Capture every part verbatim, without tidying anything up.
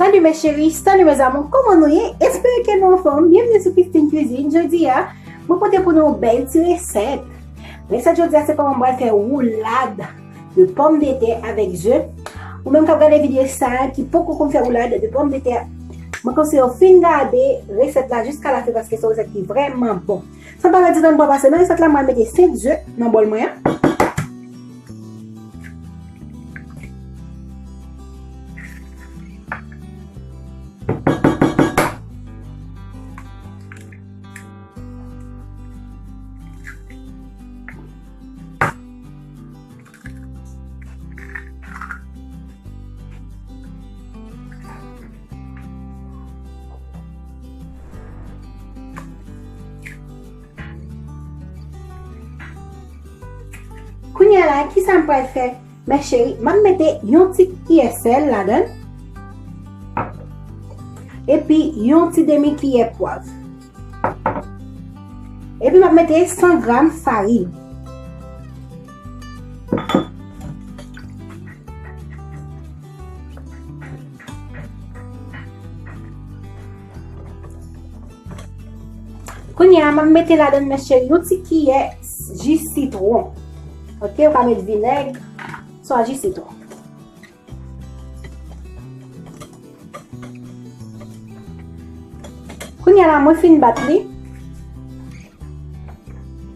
Salut mes chéris, salut mes amours, kòman nou ye? Espere ke nou anfòm. Byenvni sou Christine Cuisine. Jodi a, mwen pote pou nou yon bèl ti resèt. Resèt jodi a, se kòman mwen fè woulad de pòmdetè avèk ze. Ou menm k ap gade videyo sa a, ki poko konn fè woulad de pòmdetè, mwen konseye w fin gade resèt la jiska lafen paske se yon resèt ki vrèman bon. San pa pèdi tan, n pral pase nan resèt la, mwen mete senk ze nan bòl mwen an. Kounye a la, kisa m pral fè, mes chéris? M ap mete yon ti kiyè sèl ladan l, epi yon ti demi kiyè pwav. Epi m ap mete san gram farin. Kounye a, m ap mete ladan, mes chéris, yon ti kiyè ji sitwon. Oke, ou ka met vinèg, swa ji sitwon. Kounye a la, mwen fin bat li.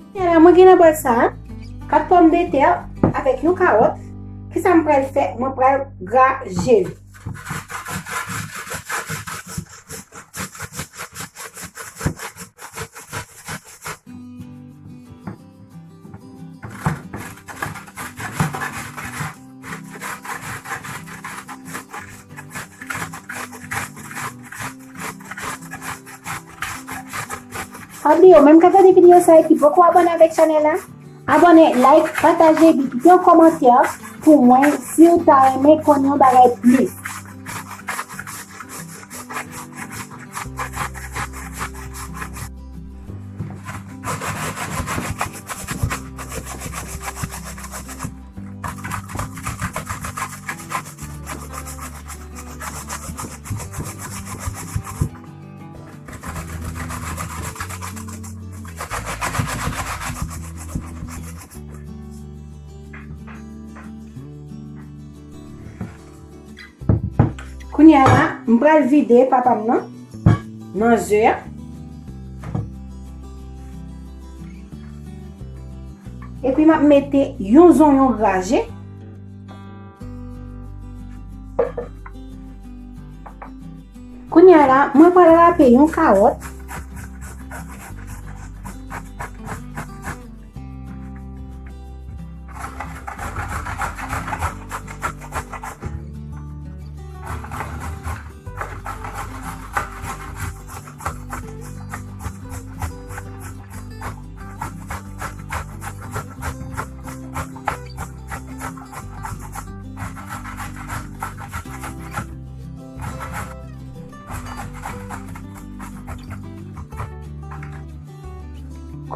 Kounye a la, mwen gen nan bòl sa a, kat pòmdetè avèk yon kawòt. Kisa m pral fè? Mwen pral graje li. Pa bliye, ou menm k ap gade videyo sa a ki poko abòne avèk chanèl la, abòne, like, pataje, epi kite yon kòmantè pou mwen si w ta renmen konn yon bagay plis. Kounye a la, m pral vide papa m nan, nan ze a. Epi m ap mete yon zonyon graje. Kounye a la, mwen pral rape yon kawòt.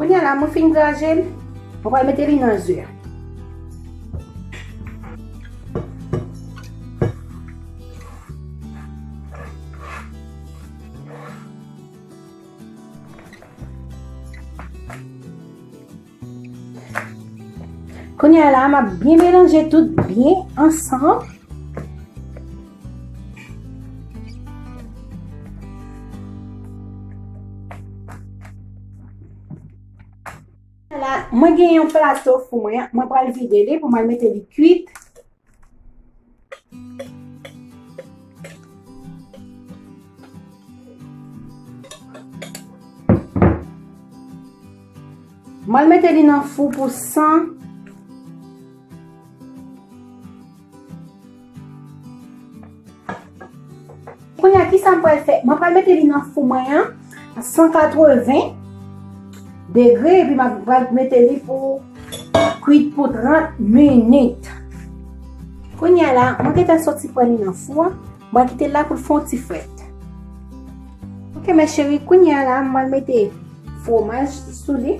Kounye a la, mwen fin graje l, mwen pral mete li nan ze a. Kounye a la, m ap byen melanje tout byen ansanm. La, mwen gen yon plato fou mwen, mwen pral vide li pou mwen mete li kwit. Mwen mete li nan fou pou san. Kounye a, kisa m pral fè? Mwen pral mete li nan fou mwen an, san katreven degre, epi m ap pral mete li pou kwit pou trant minit. Kounye a la, mwen gentan soti pran li nan fou a, mwen kite l la pou l fè yon ti frèt. Oke, mes chéris, kounye a la, mwen mete fwomaj sou li.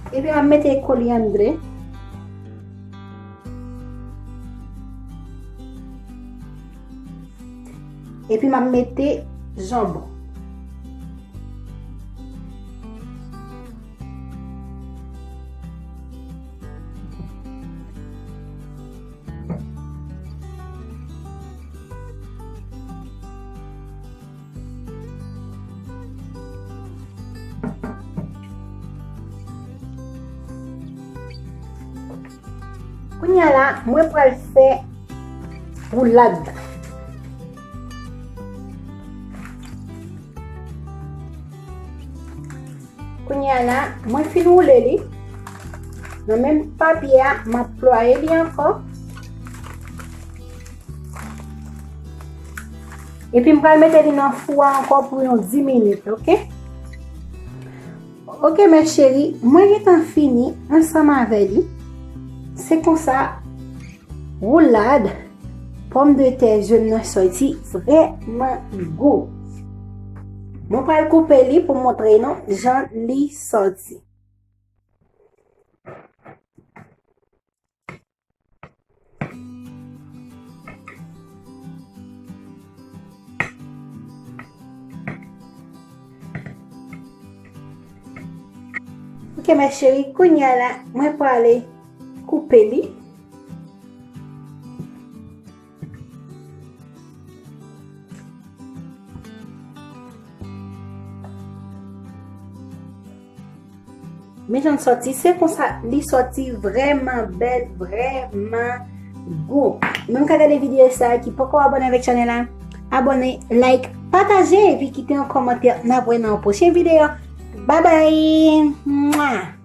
Epi m ap mete kolyandre. Epi m ap mete janbon. Kounye a la, mwen pral fè woulad la. Kounye a la, mwen fin woule li. Nan menm papye a, m ap plwaye li ankò. Epi m pral mete li nan fou a ankò pou yon dis minit, oke? Oke, mes chéries, mwen gentan fini ansanm avè li. Se konsa, woulad pòmdetè jòn nan sòti vrèman gou. Mwen pral koupe li pou montre nou jan li sòti. Ok, mes chéries, kounye a la, mwen prale koupe li. Men jan l sòti, se konsa li sòti, vrèman bèl, vrèman gou. Menm k ap gade videyo sa a ki poko abòne avèk chanèl la, abòne, like, pataje epi kite yon kòmantè. N ap wè nan yon pwochen videyo. Babay! Mwa!